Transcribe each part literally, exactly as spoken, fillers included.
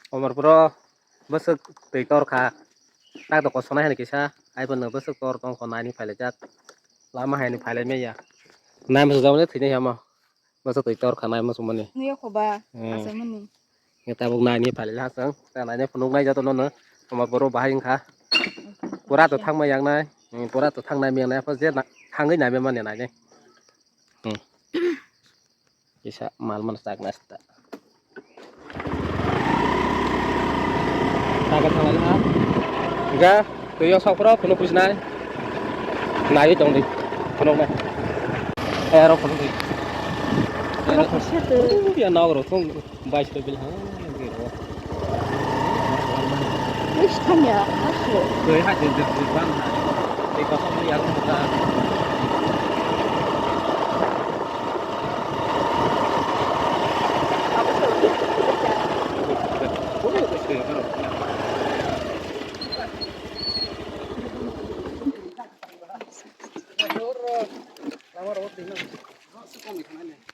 Omorpuro bwswk twi tor kha. Tak do kosonai hai kisa, ai bono bwswk tor tong kho, naini phailaijak. Lama hai ni phailai manya. Nai masa jaboni thwinai hamo. Bwswk twi tor kha nai muchungmani. Nuya kho ba, hmm, aswk mani. Nge tabuk naini phailai ha chwng. Ta naini phunuk nai joto nono. Omorpuro bahai wngkha. Pura to thangmai yang nai. Hmm, pura to thangnai manya nai. Apha je na-, thangwi nai manya mani nai de. Hmm. Kisa mal mano chakna sita. Taka thalai ha. Ga, twi o sokro, phunuk pujnai. Nai tong di. Phunuk nai. Eh, aro phunuk di. Aro phunuk di. Ya, nogro, thung. Bai sito bil ha. Wis thanya, masuk. Doi ha, doi, doi, doi, bang ha. Doi, kosong ni, aku buka.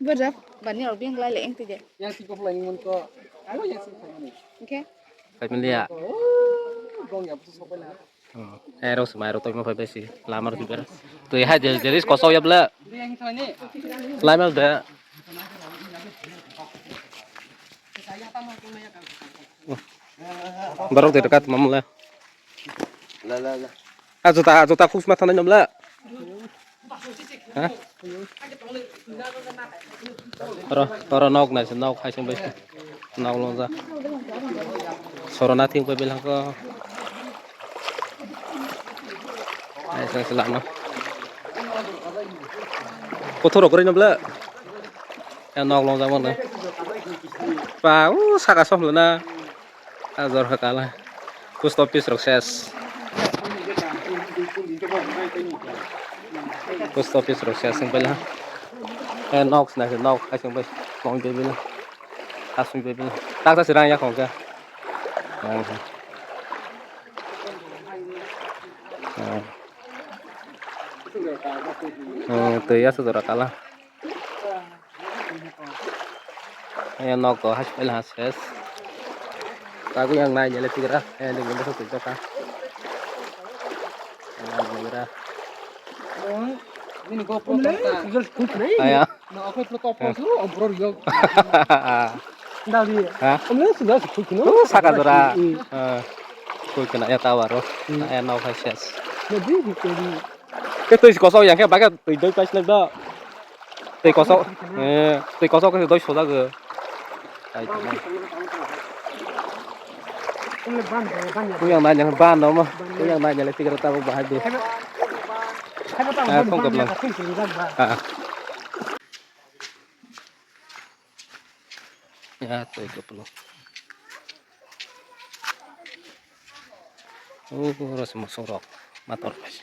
Berjak, bani orang biang lai leng tu je. Yang si kau lain mun ko, aku yang si kau ni. Oke. Familia. Oh, gong ya, betul sopan lah. Hmm. Eh, ro smai ro tongma phai besi. Lamar tu ber. Tu ya je, jeris kosong ya bla. Lamal da. Borok de kat mamla. La, la, la. Ah, juta, juta khuk sma thanai namla. Ha? Toro, toro nok nai se, nok hai sing bai. Nok long ja. Sorona thing bai bilang ko. Ai, sa, sa, lama. Kothoro kore namla. Ya, nok long ja mo na. Pa, u, saka som na. Ah, jor ha kala. Post office rok ses. Post office rok ses wng paila. Eh, nok sina se nok hai sing bai. Kong de bila. Asung de bila. Tak tak sirang ya kong ka. Ah. Ah. Ah, tu ya su jora kala. Ayan nok to haspel ha ses. Tagu yang nai nyele tigra. Ayan ding ding sok sok ka. Ayan ding ding. Ini GoPro ta. Aya. No, aku perlu topos lu, obrol yo. Nda di. Ha? Kamu sudah sepuluh kilo. Oh, saka dora. Hmm. Eh. Kul kena ya tawaro. Hmm. Ayan nok ha ses. Lebih gitu di. Ke twi kosok yang ke baga twi doi pais lek do. Twi kosok, eh, twi kosok ke doi soda ge. Ai tamo. Kuyang nanya ban no mo. Kuyang nanya le tigra tabuk bahai de. Ah, kong keplang. Ah. Ya, twi keplang. Oh, rosmo sorok. Mator pais.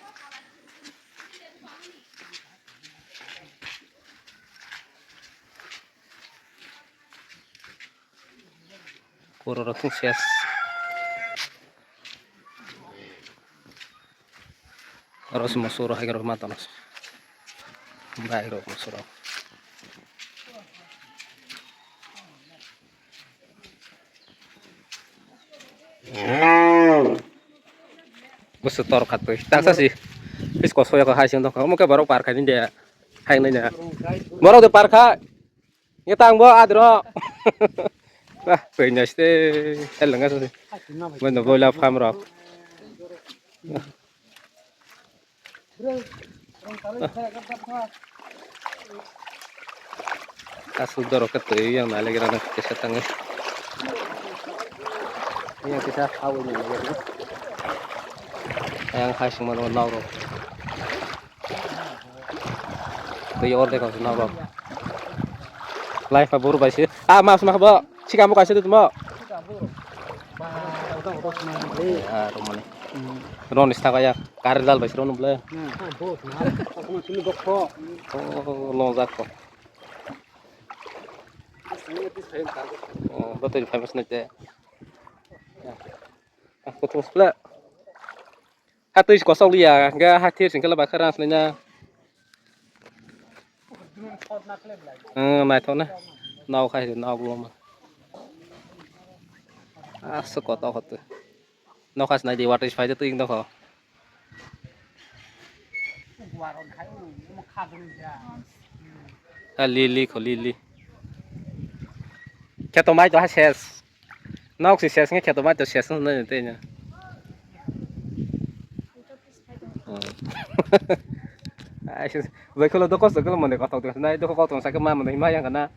Kuro rok thung ses. Oro se moso rok hai rok ma tong se. Bai rok moso rok. Bwswk tor kha twi. Taksa si. Pis koso ya hai sing tong kha. Omo khe borok par khai ni de. Hai nai na. Borok de par kha. Nge tang bo adro. Bah, twi nai ste. Hel nga se. Mo no boila farm rok. Aswk dorok khe twi yang nai lagi rana kisa tangwi. Yang kisa hawi ni lagi rana. Yang hai singma no nau rok. Twi or de kau nau rok. Lai pha buru bai se. Ah, mas ma bo. Sikamo kaisa de tumo. Ah, romani. Ron ista kaya. Kar dal bai se ron ble. Oh, long jak ko. Oh, betul famous na je. Ah, betul ble. Ha twi kosok liya, ga ha thir singkala ba kharang sini na. Hmm, naithok na. Nau khai, nau loma. Aswk koto hoto. Nokha sinai di, watwi phai de twi nokho. A li li kho li li. Kheto mai to ha ses. Nok si ses nge kheto mai to ses nge tei nya. Ai ses. Bai kholo do kosto kolo mone koto nai do koto sa ke ma mone ma yang kana.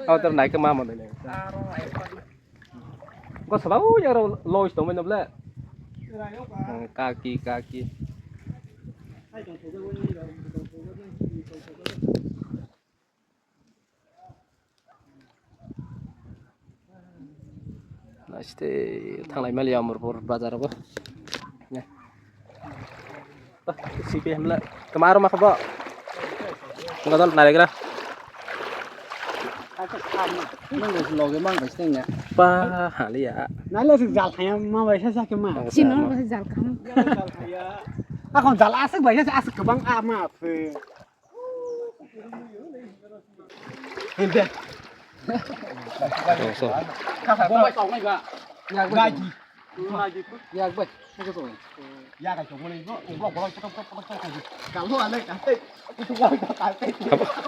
Autor nai ke ma mone ne. Ko sabau ya ro lois to mene ble. Kaki kaki. Naste thanglai mali Amarpur bazar bo. Ne. Ba, C P M la. Kemaro ma khabo? Ngodol nalegra. Mang bai loge mang bai sing ya. Pa hali ya. Nale sing jal khaya ma bai sa sa ke ma. Sino ba jal kham. Akon jal asik bai sa asik kebang ama phe.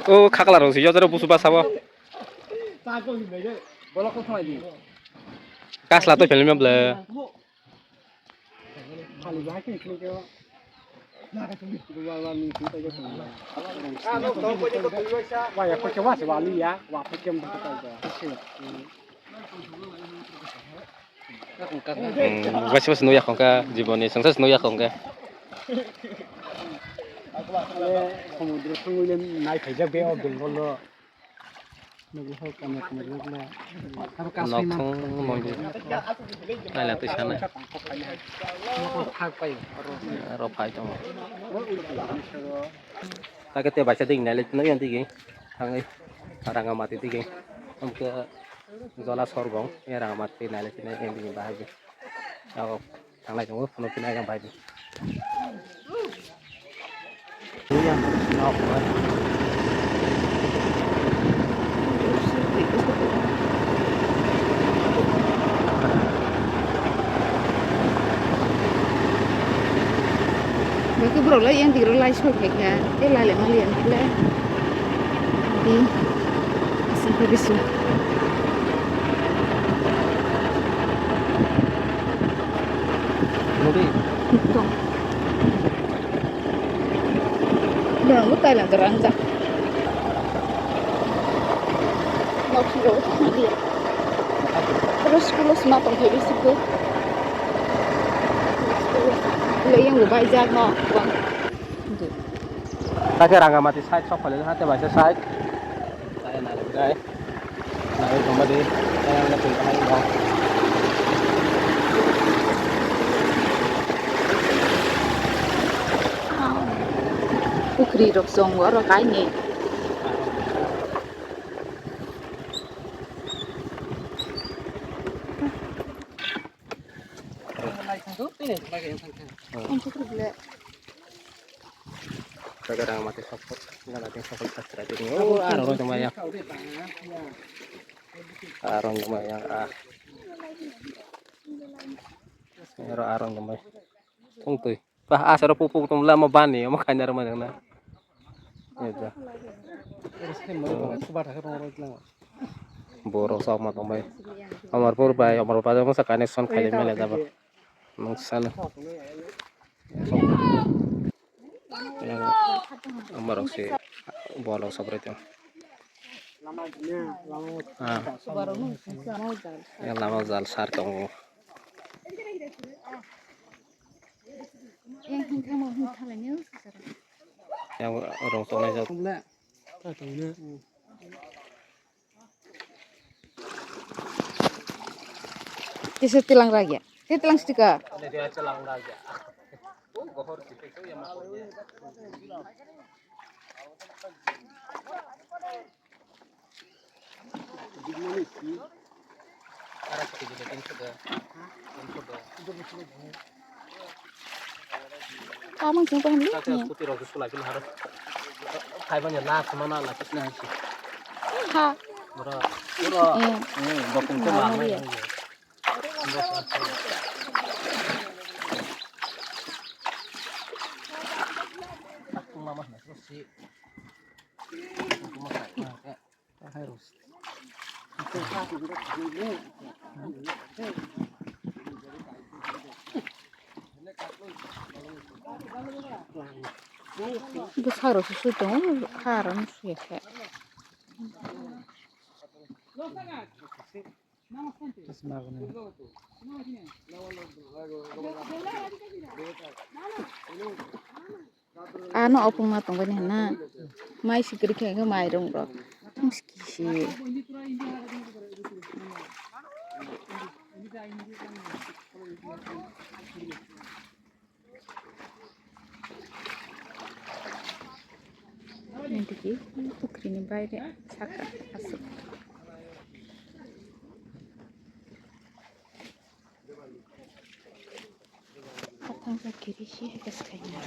O khakla rok si yodoro busu basa bo. Kasla to film ble. Waya kho khe wasi wali ya, wa kho khe mbo khe tai ya. Hmm, wasi wasi nukya khongkha, jiboni sengsa se nukya khongkha. Samudro thangwi le nai khaijak be o Bengal lo. Nokhong mondir. Naila twi sanai. Aro phai tongo. Take te baisa digi nailai tino yang digi. Thangwi Rangamati digi. Amke Jola Sorbong, ya Rangamati nailai tino yang digi bahai di. Abo. Thanglai tongo, phunuk phina yang bai di. Bwkhe borok lai yang tigro lai sok khe kha, tei lai lai mali yang khe lai. Di, asing khe bisu. Nodi. Tong. Borok bo tai lang kwrang jak. Nok siro tong dia. Aro school o sma tong khe bisi khe. School o le yang bo bai jak no. Bang. Hakhe Rangamati side sok phai le, hate bai se side. Dai. Dai tongma di, dai ang twi kahai no. Pukhri rok chongo oro kainwi. Ang pukhri ble. Jaga Rangamati sokol, Rangamati sokol sastra tini. Oh, arong tongmaya. Arong tongmaya, ah. Aro arong tongmaya. Tongtwi. Bah, asaro pupuk tong lama bani, omo khaina rwmani na. Borok sok ma tongmai. Amarpur bai, Amarpur bai, masa connection khaile mele jaba. Nung sana. Amarok si borok sok rai tong. Ah. Ya, lama jal sar tongo. Yang rong tongnai jat. Kisa tilang ragya. Kisa tilang stika. Tamang sing paham ni. Scooty rok sulai pili haro. Khai bani last mana la kisna hansi. Ha. Bro, bro. Eh. Eh, bokong ko ma mai. Bwsarok se sui tongo, harani sui khe. Ano opung ma tongbai ni hwnna. Mai sikiri khe hwnkhe mairung rok. Tungsi kisi. Nandiki pukri ni baire saka aswk. Atang sa kiri si bwskai na.